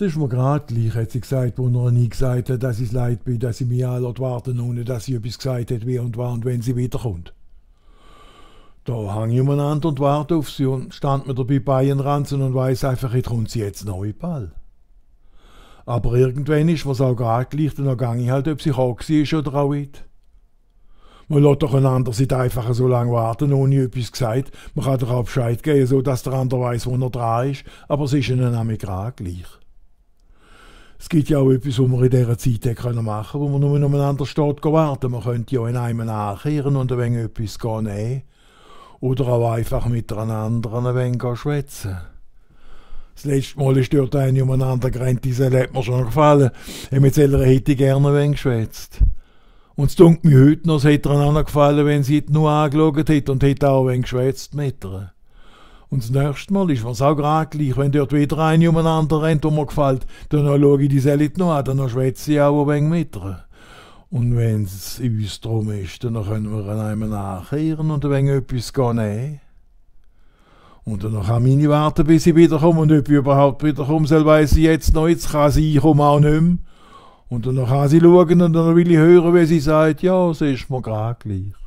Es ist mir gerade gleich, hat sie gesagt, wo er nie gesagt hat, dass ich leid bin, dass sie mich alle warten, ohne dass sie etwas gesagt hat, wie und wann und wenn sie wiederkommt. Da hang ich umeinander und warte auf sie und stand mir dabei bei ihren Ranzen und weiss einfach, jetzt kommt sie jetzt neu bald. Aber irgendwann ist mir's auch gerade gleich, dann gang ich halt, ob sie krank war oder auch nicht. Man lässt doch einander nicht einfach so lange warten, ohne etwas gesagt. Man kann doch auch Bescheid geben, so dass der andere weiss, wo er dran ist, aber es ist ihnen nämlich gerade gleich. Es gibt ja auch etwas, was man in dieser Zeit machen kann, wo man nur umeinander steht, warten. Man könnte ja in einem nachkehren und ein wenig etwas nehmen. Oder auch einfach miteinander ein wenig schwätzen. Das letzte Mal ist dort eine umeinander gerannt, diese hat mir schon gefallen. Mit selber hätte ich gerne ein wenig geschwätzt. Und es tut mir heute noch, es hätte ihr auch gefallen, wenn sie nur angeschaut hätte und hätte auch ein wenig geschwätzt mit ihr. Und das nächste Mal ist mir's auch gerade gleich, wenn dort wieder eine umeinander rennt, die mir gefällt, dann schaue ich die Sellit noch an, dann schwätze ich auch ein wenig mit ihr. Und wenn es uns drum ist, dann können wir an einem nachkehren und ein wenig etwas nehmen. Und dann kann meine warten, bis ich wiederkomme. Und ob ich überhaupt wiederkomme, soll weiss ich jetzt noch. Jetzt kann sie, ich komme auch nicht mehr. Und dann kann sie schauen und dann will ich hören, wie sie sagt, ja, es ist mir gerade gleich.